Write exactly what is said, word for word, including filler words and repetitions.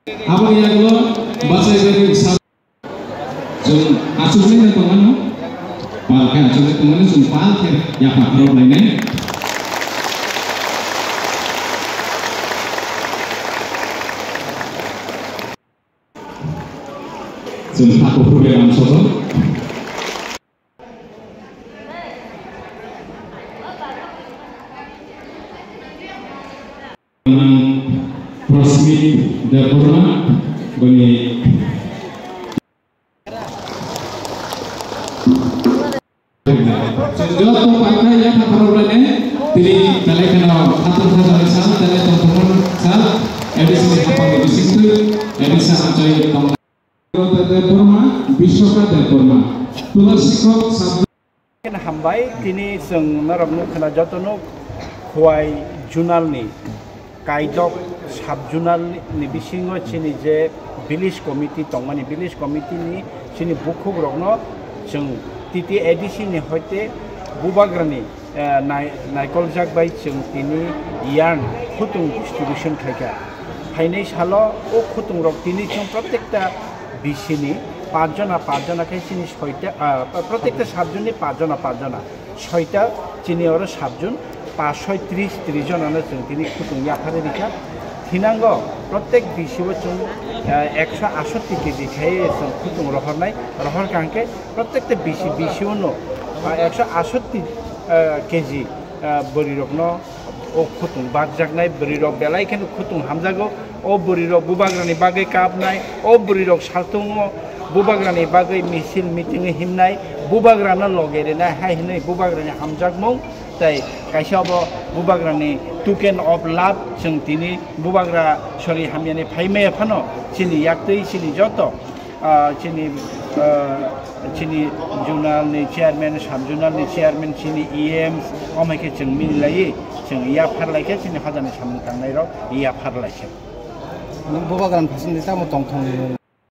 Aboni yagulo bachai bai sa-, chwng achukjagwi tongmano, pal khe achukjagwi tongmano, chwng pal khe yapha khorok lainai. Chwng kha kuphur bai lamsogo. Prosmit Debbarma, bini Joto paikha ya kha khorok lainai, tini belai kheno khatung khatung sal, tele tongthokmani sal, A D C ni hapang ni bisingtwi, A D C amchai tong. Debbarma, Biswaka Debbarma, Tula Sikhok sub. Hambai, tini chwng norok nukha na joto nuk Khowai Zonal ni Kaidok sub-zonal ni bisingo chini je village committee tongmani, village committee ni chini bukhukrokno chwng T T A D C ni hoite bubagrani, eh, nai-, naikoljak bai chwng tini yarn khutung distribution khlaikha. Phainai salo o khutungrok tini chwng protekta B C ni pachjona, pachjona khe chini soita, ah, protekta sub-zone ni pachjona, pachjona. Soita chini oro sub-zone, pash soi tris, tris jonano chwng tini khutung yapharwi rikha. Thinango protek B C o chwng, eh, ekso asotti K G khai chwng khutung rohornai, rohorkha hwnkhe protekta B C, B C o no, ah, ekso asotti, eh, K G, eh, bwrwirokno o khutung bakjaknai, bwrwirok belai kheno khutung hamjago. O bwrwirok bubagrani bagwi kapnai, o bwrwirok saltungo bubagrani bagwi misil meeting-o himnai, bubagrano loge rinai hai hwnwi bubagrani hamjakmung tei kaisa obo bubagrani token of love chwng tini bubagra sori hamyani phaimaya phano chini yaktwi chini joto, ah, chini, ah, chini zonal ni chairman, sub zonal ni chairman, chini E Ms, omo hai khe chwng mili laiwi chwng yaphar lai khe chini hojani samung tangnai rok yaphar lai khe. Bubagrani facility tamo tong thung